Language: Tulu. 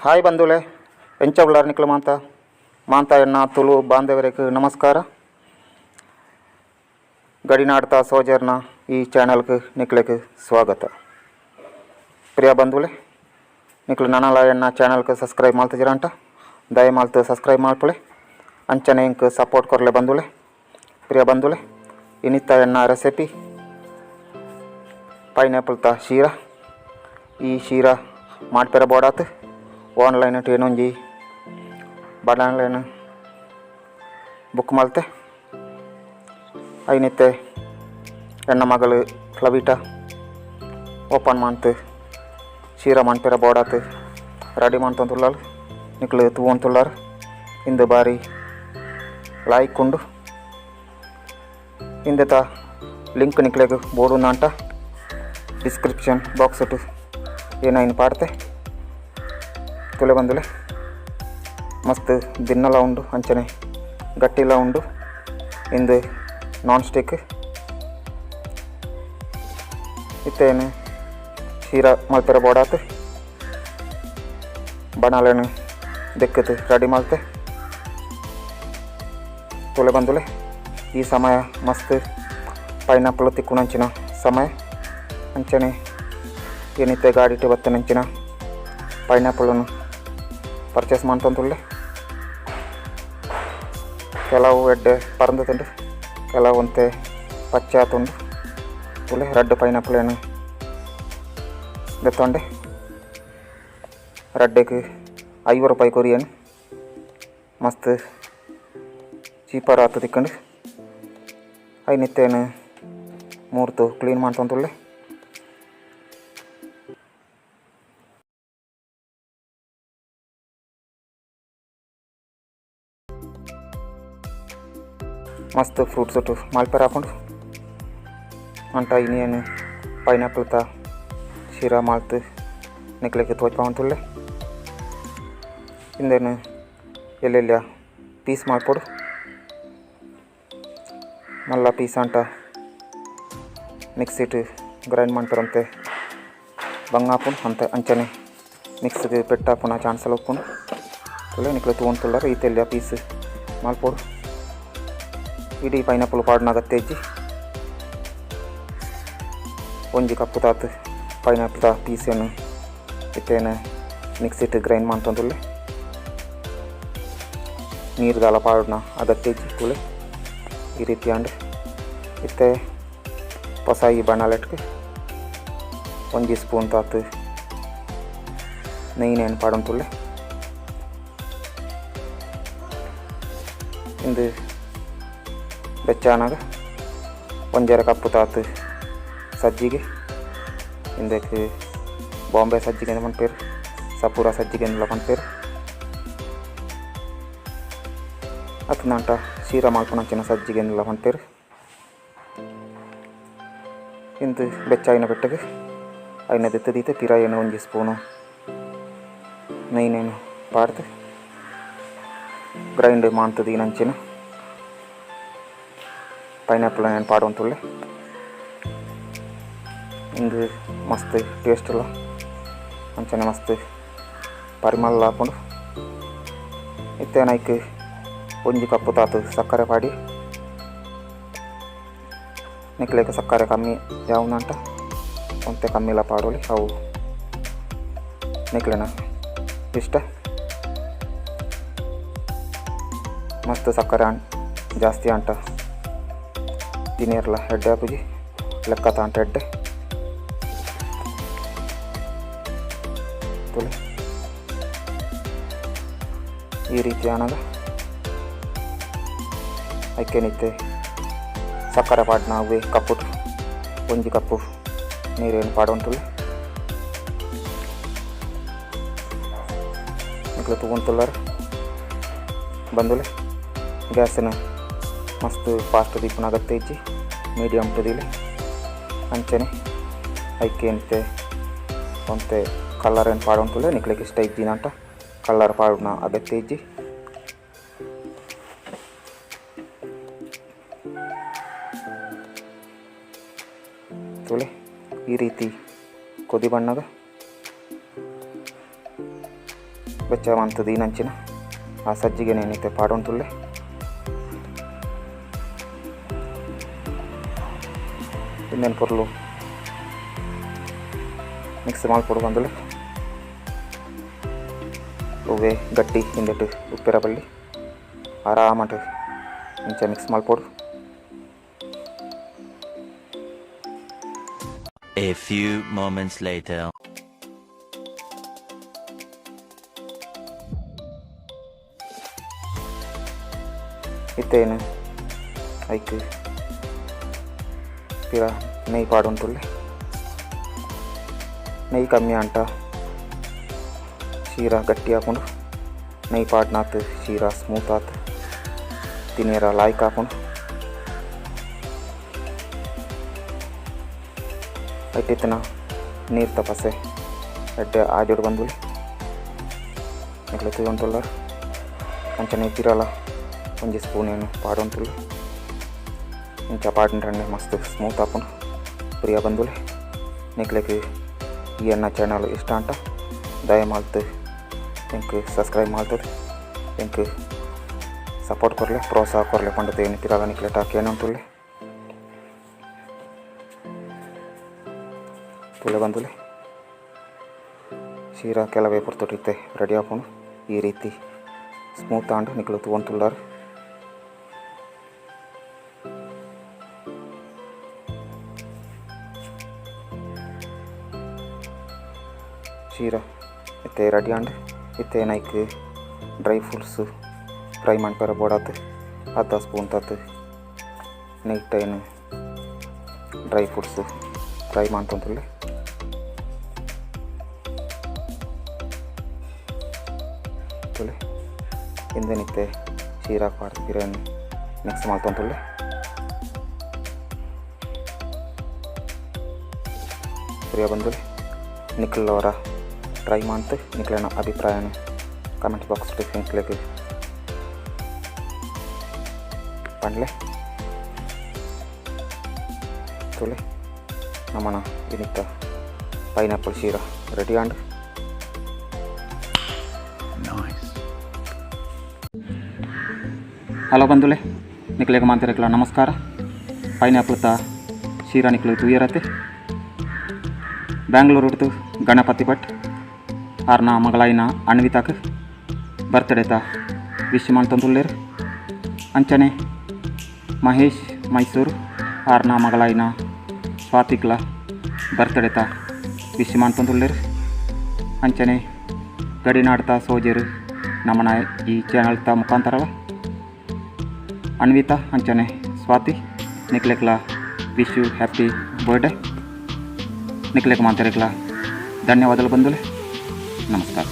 ಹಾಯ್ ಬಂಧುಲೆ, ಎಂಚ ಉಳ್ಳಾರ್ ನಿಕ್ಲು ಮಾಂತ ಮಾಂತ ಎನ್ನ ತುಳು ಬಾಂಧವರಿಗೆ ನಮಸ್ಕಾರ. ಗಡಿನಾಡ್ತ ಸೋಜರ್ನ ಈ ಚಾನಲ್ಗೆ ನಿಕ್ಲೆಗ್ ಸ್ವಾಗತ. ಪ್ರಿಯ ಬಂಧುಲೆ, ನಿಕ್ಲು ನನಲ ಎನ್ನ ಚಾನಲ್ಗೆ ಸಬ್ಸ್ಕ್ರೈಬ್ ಮಲ್ತಿಜಿರಂಟ ದಯಮಾಲ್ತು ಸಬ್ಸ್ಕ್ರೈಬ್ ಮಲ್ಪುಲೆ, ಅಂಚನೆ ಇಂಕ್ ಸಪೋರ್ಟ್ ಕೊರ್ಲೆ ಬಂಧುಲೆ. ಪ್ರಿಯ ಬಂಧುಲೆ, ಇನಿತ್ತ ಎನ್ನ ರೆಸಿಪಿ ಪೈನಾಪಲ್ ತ ಶೀರಾ. ಈ ಶೀರಾ ಮಾಡ್ಪೆರ ಬೋಡಾತ್ ಆನ್ಲೈನ್ ಏನೊಂಜಿ ಬಡಾನ್ಲೈನ್ ಬುಕ್ ಮಲ್ತೆ. ಐನಿತ್ತೆ ಎನ್ನ ಮಗಳು ಫ್ಲವಿಟಾ ಓಪನ್ ಮಂತ್ ಶೀರಾ ಮನ್ಪೆರ ಬೋಡಾತ್ ರೆಡಿ ಮಂತೊಂದುಲ್ಲಾಲ್. ನಿಕ್ಲು ತೂವೊಂತುಲ್ಲಾರ್. ಇಂದು ಬಾರಿ ಲಾಯ್ಕ್ ಉಂಡು. ಇಂದೆತ ಲಿಂಕ್ ನಿಕ್ಲೆಗ್ ಬೋಡುಂದಾಂಟ ಡಿಸ್ಕ್ರಿಪ್ಷನ್ ಬಾಕ್ಸ್ ಇಟ್ಟು ಏನಾಯಿನ ಪಾಡ್ತೆ. ತುಲೆ ಬಂದುಲೆ, ಮಸ್ತ್ ದಿನ್ನಲ ಉಂಡು, ಅಂಚನೆ ಗಟ್ಟಿಲ ಉಂಡು. ಇಂದು ನಾನ್ ಸ್ಟಿಕ್. ಇತ್ತೇನು ಶೀರಾ ಮಲ್ಪೆರ ಬೋಡಾತ್ ಬಣಲೆನು ದೆಕ್ಕತ್ ರೆಡಿ ಮಲ್ತೆ. ತುಲೆ ಬಂದುಲೆ, ಈ ಸಮಯ ಮಸ್ತ್ ಪೈನಾಪಲ್ ತಿಕ್ಕುನಂಚಿನ ಸಮಯ. ಅಂಚನೆ ಏನಿತ್ತೆ ಗಾಡಿಟ್ ಬತ್ತನಂಚಿನ ಪೈನಾಪಲನ್ನು ಪರ್ಚೇಸ್ ಮಂತೊಂದುಲ್ಲೆ. ಕೆಲವು ಎಡ್ಡೆ ಪರಂದುಂಡು, ಕೆಲವು ಒಂತೆ ಪಚ್ಚೆ ಆತುಂಡು. ತುಲೆ, ರಡ್ಡ್ ಪೈನಾಪಲ್ ಏನು ದೆತ್ತೊಂಡೆ. ರಡ್ಡೆಗ್ 50 ರೂಪಾಯಿ ಕೊರಿಯನ್. ಮಸ್ತ್ ಚೀಪರ್ ಆತು ತಿಕ್ಕಂಡು. ಐನಿತ್ತೇನು ಮೂರ್ತು ಕ್ಲೀನ್ ಮಂತೊಂದುಲ್ಲೆ. ಮಸ್ತ್ ಫ್ರೂಟ್ಸ್ ಉಟ್ಟು ಮಲ್ಪೆರ ಆಪುಂಡು. ಅಂಟ ಇನಿಯನ್ ಪೈನಾಪಲ್ ತ ಶೀರಾ ಮಲ್ತ್ ನಿಕ್ಲೆಗ್ ತೋಜ್ಪಾವೊಂದುಲ್ಲೆ. ಇಂದೆನ್ ಎಲ್ಲೆಲ್ಯ ಪೀಸ್ ಮಲ್ಪೊಡು. ಮಲ್ಲ ಪೀಸ್ ಅಂಟ ಮಿಕ್ಸಿಟ್ ಗ್ರೈಂಡ್ ಮನ್ಪೆರಂತೆ ಬಂಗ ಆಪುಂಡು. ಅಂತೆ ಅಂಚನೆ ಮಿಕ್ಸಿಗ್ ಪೆಟ್ಟಾಪುನ ಚಾನ್ಸ್ ಲ ಉಪ್ಪುಂಡು. ತುಲೆ, ನಿಕ್ಲು ತೂವೊಂತುಲ್ಲರ್, ಈತ್ ಎಲ್ಯ ಪೀಸ್ ಮಲ್ಪೊಡು. ಇಡೀ ಪೈನಾಪಲ್ ಪಾಡುನ ಅಗತ್ಯ ಇಜ್ಜಿ. ಒಂಜಿ ಕಪ್ಪು ತಾತ್ ಪೈನಾಪಲ್ ಪೀಸನ್ನು ಇತ್ತೇನು ಮಿಕ್ಸಿಟ್ ಗ್ರೈಂಡ್ ಮಂತೊಂದುಲ್ಲೆ. ನೀರು ದಾಲ ಪಾಡುನ ಅಗತ್ಯ ಇಜ್ಜಿ. ತುಲೆ, ಈ ರೀತಿ ಆಂಡ್. ಇತ್ತೆ ಪೊಸ ಈ ಬಣಲೆಟ್ಕ್ ಒಂಜಿ ಸ್ಪೂನ್ ತಾತ್ ನೆಯ್ಯಿನೇನು ಪಾಡೊಂದುಲ್ಲೆ. ಇಂದು ಬೆಚ್ಚಾನಾಗ ಒಂಜರೆ ಕಪ್ಪು ತಾತ್ ಸಜ್ಜಿಗೆ. ಇಂದೆಕ್ ಬಾಂಬೆ ಸಜ್ಜಿಗೆ ಪನ್ಪೆರ್, ಸಪೂರ ಸಜ್ಜಿಗೆ ಅಂದ್ಲ ಪನ್ಪೆರ್. ಅತ್ತ್ಂಡ ಶೀರಾ ಮಲ್ಪುನಂಚಿನ ಸಜ್ಜಿಗೆ ಅಂದ್ಲ ಪನ್ಪೆರ್. ಇಂದು ಬೆಚ್ಚಾಯಿನ ಪೆಟ್ಟಗ್ ಐನ ದೆತ್ತ್ ದೀತ್ ಪಿರಯನ್ ಒಂಜಿ ಸ್ಪೂನು ನೆಯ್ಯಿನೇನು ಪಾಡ್ದ್ ಗ್ರೈಂಡ್ ಮಂತ್ ದೀನಂಚಿನ ಪೈನಾಪಲ್ ಏನು ಪಾಡೊಂದುಲ್ಲೆ. ಇಂದು ಮಸ್ತ್ ಟೇಸ್ಟ್ ಲ ಅಂಚನೆ ಮಸ್ತ್ ಪರಿಮಳ ಆಪುಂಡು. ಇತ್ತೆ ಐಕ್ ಒಂಜಿ ಕಪ್ಪು ತಾತ್ ಸಕ್ಕರೆ ಪಾಡಿ. ನಿಕ್ಲೆಗ್ ಸಕ್ಕರೆ ಕಮ್ಮಿ ಯಾವುನಂಟ ಒಂತೆ ಕಮ್ಮಿಲ ಪಾಡೊಲಿ, ಅವು ನಿಕ್ಲೆನ ಇಷ್ಟ. ಮಸ್ತ್ ಸಕ್ಕರೆ ಜಾಸ್ತಿ ಅಂಟ ತಿನಿಯರ್ಲ ಎಡ್ಡೆ ಆಪುಜಿ, ಲೆಕ್ಕ ತಾಂಟ ಎಡ್ಡೆ. ತುಲೆ, ಈ ರೀತಿ ಆನಗ ಐಕೇನಿತ್ತೆ ಸಕ್ಕರೆ ಪಾಡ್ನ ಅವೇ ಕಪ್ಪುಟು ಒಂಜಿ ಕಪ್ಪು ನೀರೇನು ಪಾಡೊಂದುಲ್ಲೆ. ನಿಕ್ಲು ತೂವೊಂತುಲ್ಲರ್ ಬಂಧುಲೆ. ಗ್ಯಾಸ್ನ ಮಸ್ತ್ ಫಾಸ್ಟ್ ದೀಪುನ ಅಗತ್ಯ ಇಜ್ಜಿ, ಮೀಡಿಯಮ್ ದೀಲೆ. ಅಂಚನೆ ಐಕೇನಿತ್ತೆ ಒಂತೆ ಕಲರ್ ಏನು ಪಾಡೊಂದುಲ್ಲೆ. ನಿಕ್ಲೆಗ್ ಇಷ್ಟ ಇಜ್ಜಿನಂಟ ಕಲರ್ ಪಾಡುನ ಅಗತ್ಯ ಇಜ್ಜಿ. ತುಲೆ, ಈ ರೀತಿ ಕೊದಿ ಬಣ್ಣದ ಬೆಚ್ಚ ಮಂತ್ ದೀನಂಚಿನ ಆ ಸಜ್ಜಿಗೆ ಇತ್ತೆ ಪಾಡೊಂತುಲ್ಲೆ. ಇಂದೆನ್ ಪೊರ್ಲು ಮಿಕ್ಸ್ ಮಲ್ಪೊಡು ಬಂದುಲೆ. ಒವ್ವೆ ಗಟ್ಟಿ ಇಂದೆಟ್ ಉಪ್ಪೆರ ಬಲ್ಲಿ ಆರಾಮಟ್ ಇಂಚ ಮಿಕ್ಸ್ ಮಲ್ಪೊಡು. A few moments later. ಇತ್ತೇನು ಐಕ್ ಪಿರ ನೆಯ್ ಪಾಡೊಂತುಲ್ಲೆ. ನೆಯ್ ಕಮ್ಮಿ ಅಂಟ ಶೀರಾ ಗಟ್ಟಿ ಆಪುಂಡು. ನೆಯ್ ಪಾಡ್ನಾತ್ ಶೀರಾ ಸ್ಮೂತ್ ಆತ್ ತಿನಿಯರ ಲಾಯ್ಕ್ ಆಪುಂಡು. ಐಟಿತ್ತಿನ ನೀರು ತಪಸೆ ಎಡ್ಡೆ ಆಜೋಡು ಬಂದುಲೆ ನಿಕ್ಲೆ ತೂವೊಂತುಲ್ಲರ್. ಅಂಚನೆ ಪಿರಲ ಒಂಜಿ ಸ್ಪೂನ್ ಏನು ಪಾಡೊಂತುಲ್ಲೆ. ಇಂಚ ಪಾಡ್ಂಡ ಮಸ್ತ್ ಸ್ಮೂತ್ ಆಪುಂಡು. ಪ್ರಿಯ ಬಂಧುಲೆ, ನಿಕ್ಲೆಗ್ ಈ ಎನ್ನ ಚಾನಲ್ ಇಷ್ಟ ಅಂಟ ದಯಮಾಲ್ತ್ ಎಂಕ್ ಸಬ್ಸ್ಕ್ರೈಬ್ ಮಲ್ತದ್ ಎಂಕ್ ಸಪೋರ್ಟ್ ಕೊರ್ಲೆ, ಪ್ರೋತ್ಸಾಹ ಕೊರ್ಲೆ ಪಂಡತ್ ಏನು ಪಿರಲ ನಿಕ್ಲೆಟ ಕೇನೊಂತುಲ್ಲೆ. ತುಲೆ ಬಂಧುಲೆ, ಶೀರಾ ಕೆಲವೇ ಪೊರ್ತುಡು ಇತ್ತೆ ರೆಡಿ ಆಪುಂಡು. ಈ ರೀತಿ ಸ್ಮೂತ್ ಆಂಡ್ ನಿಕ್ಲು ತೂವೊಂತುಲ್ಲರ್. ಶೀರಾ ಇತ್ತೆ ರೆಡಿ ಆಂಡ್. ಇತ್ತೆ ನೈಕ್ ಡ್ರೈ ಫ್ರೂಟ್ಸ್ ಫ್ರೈ ಮನ್ಪೆರೆ ಬೋಡಾತ್ ಅರ್ಧ ಸ್ಪೂನ್ ತತ್ ನೆಯ್ಟ್ ಡ್ರೈ ಫ್ರೂಟ್ಸ್ ಫ್ರೈ ಮನ್ತೊಂತುಲ್ಲೆ. ತುಲೆ ಇಂದೆನಿತ್ತೆ ಶೀರಾ ಪಾಡ್ದ್ ಪಿರ ಮಿಕ್ಸ್ ಮಲ್ತೊಂತುಲ್ಲೆ. ಪ್ರಿಯ ಬಂಧುಲೆ, ನಿಕ್ಲವರ ಟ್ರೈ ಮಂತ್ ನಿಕ್ಲೆನ ಅಭಿಪ್ರಾಯನ ಕಮೆಂಟ್ ಬಾಕ್ಸ್ ಎಂಕ್ಲೆಗ್ ಪನ್ಲೆ. ತುಲೆ ನಮನ ಇನಿತ ಪೈನಾಪಲ್ ಶೀರಾ ರೆಡಿ ಆಂಡ್. ಹಲೋ ಬಂಧುಲೆ, ನಿಕ್ಲೆಗ್ ಮಾಂತೆರೆಗ್ಲ ನಮಸ್ಕಾರ. ಪೈನಾಪಲ್ ತ ಶೀರಾ ನಿಕ್ಲು ತೂಯರತೆ. ಬ್ಯಾಂಗ್ಳೂರು ಗಣಪತಿ ಭಟ್ ಆರ್ನ ಮಗಳಾಯಿನ ಅನ್ವಿತಾಕ್ ಬರ್ತ್ಡೇತ ವಿಶ್ ಮಲ್ತೊಂದುಲ್ಲೆರ್. ಅಂಚನೆ ಮಹೇಶ್ ಮೈಸೂರು ಆರ್ನ ಮಗಳಾಯಿನ ಸ್ವಾತಿಕ್ಲ ಬರ್ತ್ಡೇತ ವಿಶ್ ಮಲ್ತೊಂದುಲ್ಲೆರ್. ಅಂಚನೆ ಗಡಿನಾಡ್ತ ಸೋಜೆರ್ ನಮನ ಈ ಚಾನಲ್ತ ಮುಖಾಂತರಲ ಅನ್ವಿತಾ ಅಂಚನೆ ಸ್ವಾತಿ ನಿಕ್ಲೆಕ್ಲ ವಿಶ್ you happy birthday. ನಿಕ್ಲೆಕ್ ಮಾಂತೆರೆಗ್ಲ ಧನ್ಯವಾದಗಳು ಬಂಧುಲೆ. ನಮಸ್ಕಾರ.